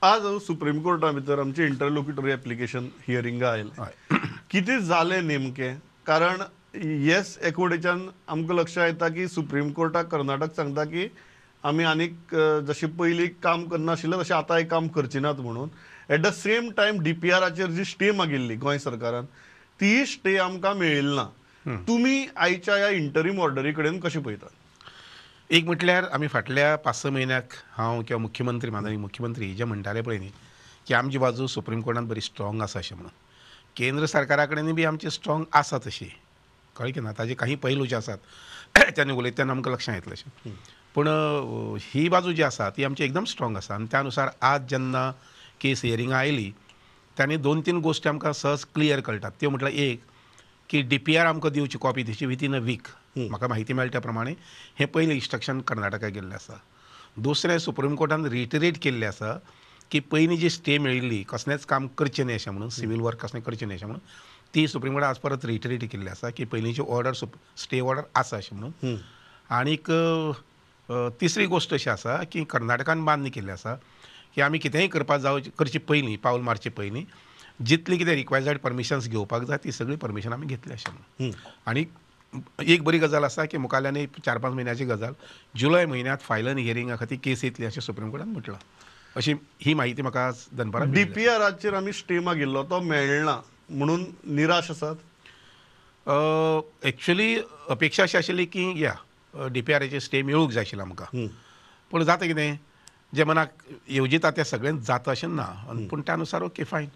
आज supreme Carta भितर आमचे इंटरलोक्युटरी एप्लिकेशन हियरिंगा आयलें, कितें जालें नेमकें? कारण येस एकवटेच्यान आमकां लक्षांत येता की सुप्रीम कोर्टाक कर्नाटक सांगता की आमी आनीक जशें पयलीं काम करनाशिल्लें तशें आतांय काम करची नात म्हणून. एट the same time DPRाचेर ji stay मागिल्ली गोंय सरकारान ती स्टे आमकां मेळिल्ली ना. तुमी आयच्या ह्या इंटरीम ऑर्डरी कडेन कशें पळयतात? एक म्हटल्यार आमी फाटल्या 5-6 म्हयन्याक हांव किंवा मुख्यमंत्री, माननीय मुख्यमंत्री जे म्हणटाले पळय न्ही की आमची बाजू सुप्रीम कोर्टान बरी स्ट्रॉंग आसा अशें म्हणून, केंद्र सरकारा कडेन बी आमची स्ट्रॉंग आसा तशी, कळ्ळें की ना? ताजे काही पैलू जे आसात तेन्ना उलयता तेन्ना आमकां लक्षांत येतलें अशें. पूण ही बाजू जी आसा ती आमची एकदम स्ट्रॉंग आसा आनी त्या अनुसार आज जेन्ना केस हियरिंगां आयली तांणी 2-3 गोश्टी आमकां सहज क्लियर कळटात. त्यो म्हटल्यार एक की DPR आमकां दिवची कॉपी दिवची विथीन अ वीक, म्हाका म्हायती मेळटा त्या प्रमाणे हें पयलें इन्स्ट्रक्शन कर्नाटकाक गेल्लें आसा. दुसरें, सुप्रीम कोर्टान रिटरेट केल्लें आसा की पयलीं जी स्टे मेळिल्ली कसलेंच काम करचें न्ही अशें म्हणून, सिवील वर्क कसलें करचें न्ही अशें म्हणून, ती सुप्रीम कोर्टान आज परत रिटरेट केल्ली आसा की पयलींची ऑर्डर स्टे ऑर्डर आसा अशें म्हणून. आनीक तिसरी गोश्ट अशी आसा की कर्नाटकान मान्य केल्लें आसा की आमी कितेंय करपाक जावचें करचे पयलीं, पावल मारचे पयलीं जितली कितें रिक्वायर्ड परमिशन्स घेवपाक जाय ती सगळी परमिशन आमी घेतली अशें म्हणून. आनी एक बरी गजाल आसा की मुखाल्ल्यान 4-5 म्हयन्याची गजाल, जुलय म्हयन्यांत फायनल हियरिंगा खातीर केस येतली अशें सुप्रीम कोर्टान म्हटलां. अशी ही म्हायती म्हाका आज दनपारां. DPRाचेर आमी स्टे मागिल्लो तो मेळना म्हणून निराश आसात? एक्चुअली अपेक्षा अशी आशिल्ली की या DPRाचेर स्टे मेळूंक जाय आशिल्लो आमकां, पूण जाता कितें जें मनाक येवजिता तें सगळें जाता अशें ना, पूण त्या अनुसार ओके फायन.